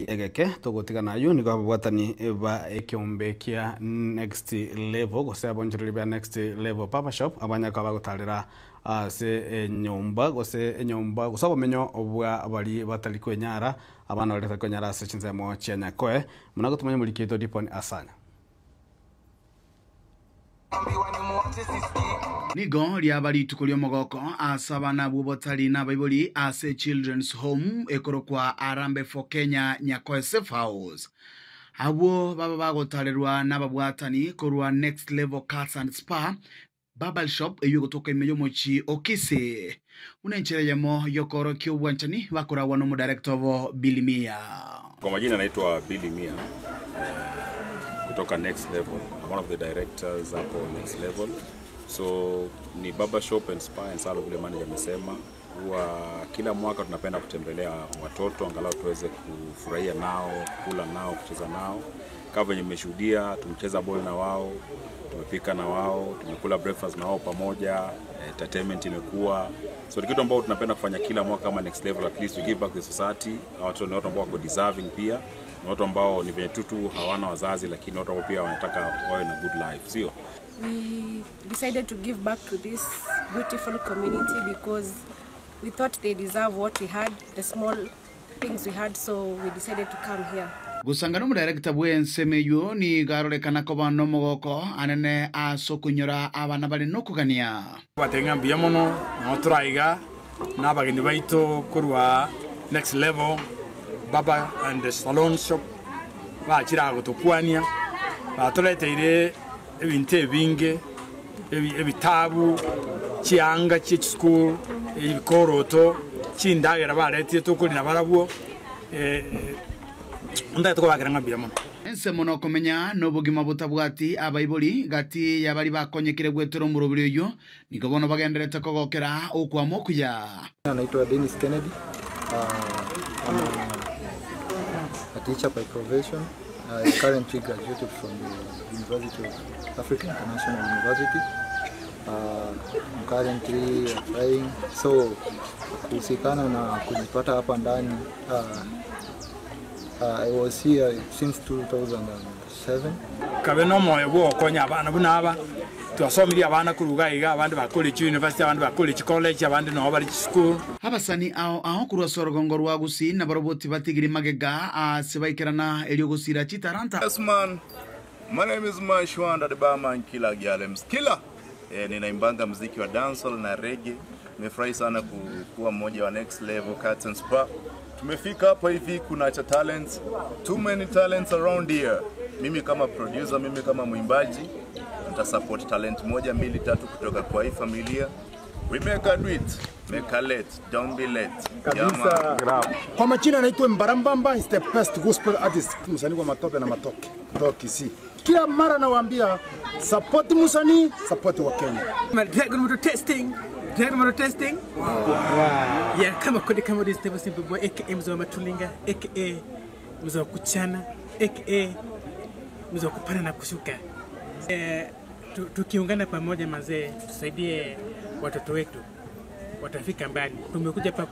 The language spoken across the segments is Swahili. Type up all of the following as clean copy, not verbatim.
Egeke tugutigana yu nigo ababwatani ba ekiombe kia Next Level gose abonchereri ba Next Level Papa Shop abanyaka bagotarera ase enyomba gose enyomba gose obomenyo bwa bari batari kwenyara abana bari kwenyara ase chinsemo chia Nyakoe munago tumanye murikito Dipon Asanya. Nigo lyabali ituko ly'omogoko asaba nabwo botali n'abaibori ase Children's Home ekorokwa Arambe for Kenya Nyakoe Safe House. Abwo baba bagotarerwa n'ababwatani korwa Next Level Cats and Spa Bubble Shop eyo gotoka imeyo mochi okise. Unenchere yamo yokoro kyobwanchani bakorawa no director bo Billy Mia. Kwa majina naitwa Billy Mia kutoka Next Level. I'm one of the directors hapo Next Level. So ni Baba Shop and Spa and Salon vile manager amesema huwa kila mwaka tunapenda kutembelea watoto angalau tuweze kufurahia nao, kula nao, kucheza nao. Kama venye nimeshuhudia tumecheza ball na wao, tumepika na wao, tumekula breakfast na wao pamoja, entertainment imekuwa. So ni kitu ambao tunapenda kufanya kila mwaka kama Next Level, at least we give back the society. Watu ni watu ambao wako deserving pia, ni watu ambao ni venye tu hawana wazazi lakini watu ambao pia wanataka wawe na good life, sio? We decided to give back to this beautiful community because we thought they deserve what we had, the small things we had, so we decided to come here. Gusangano mudirector bwensemeyo ni garorekana ko bano mogoko anene asokunyora abana bari nokugania batenga mbiya mono no turaiga nabageni baito kurwa Next Level Baba and the Salon Shop bachira gotukwania batuleteire ebintu ebinge ebitabu chianga chi school ebikoroto chindagera baretie tukurina barabwo Ense mono komenya n'obogima butabwati abaibori gati yabari bakonyekire gwetero murubiri uyu niko bono bagenderete kogokera okwamokuya. Naitwa Dennis Kennedy. I'm a teacher by profession. I currently graduated from the University of Africa International University. I'm currently applying. So kuhusikana na kujipata hapa ndani, I was here since 2007. Kabeno moyo wo konya abana bunaba twasomiri abana kuruga iga abandi ba college university abandi ba college college abandi no bari school. Abasani aho aho kurwa sorogongo rwa gusi na baroboti batigiri magega asebaikerana elyo gusira chitaranta. Yes man, my name is Mashwanda the barman killer Galems killer. Ninaimbanga muziki wa dancehall na reggae. Nimefurahi sana kuwa mmoja wa Next Level Cats and Spa. Tumefika hapa hivi kuna cha talents, too many talents around here. Mimi kama producer, mimi kama mwimbaji nita support talent 1, 2, 3 kutoka kwa hii familia. We make a do it, make a late, don't be late. Kabisa. Kwa majina naitwa Mbarambamba, is the best gospel artist. Msanii kwa matope na matoke. Kutoka Kisii. Kila mara nawaambia support msanii, support wa Kenya. Dragon Motor testing. Dragon Motor testing. Wow. Wow. Yeah, kama kodi kama this table simple boy aka Mzee wa Matulinga aka Mzee wa Kuchana aka Mzee wa Kupanda na Kushuka. Tukiungana pamoja mazee tusaidie watoto wetu watafika mbali. Tumekuja hapa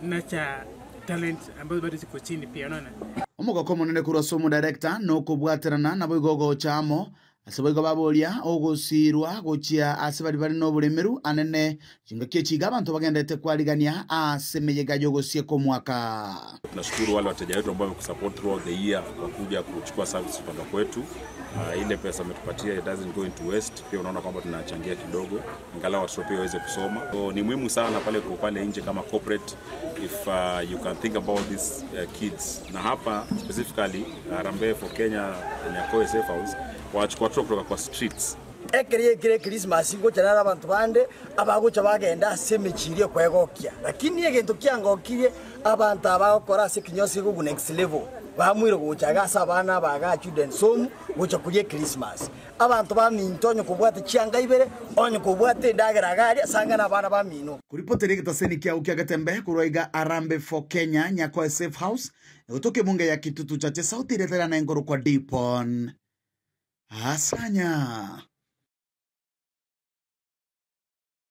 kunacha talent ambazo bado ziko chini pia unaona. Omogoko monene kurwa somo director no kubwaterana nabo igogo chamo aseboigo babolia ogosirwa gochia asebari bari no buremeru anene chingakie chiga abantu bagendete kwaligania asemeyega yogosie ko mwaka. Tunashukuru wale wateja wetu ambao wamekusupport throughout the year kwa kuja kuchukua service kutoka kwetu. Ile pesa umetupatia it doesn't go into waste. Pia unaona kwamba tunachangia kidogo angalau watoto pia waweze kusoma. So ni muhimu sana pale kwa pale nje kama corporate if you can think about these kids. Na hapa specifically Harambee for Kenya Nyakoe Safe House wachukua watoto kutoka kwa streets. Ekeri ekere Christmas ngocha abantu bande abagocha bagenda asemichirie kwegokia lakini egento kyangokirie abantu abakora ase kinyosi ku next level bamwire gocha gasa abana baga children home gocha kurie Christmas abantu baminto onyo kubwate chianga ibere onyo kubwate ndagera gari sanga na abana bamino kuripotere gitaseni kya ukiagatembe kuroiga Arambe for Kenya Nyakoe Safe House utoke bunge ya Kitutu Chache sauti retera na ngoro kwa Dipon Asanya.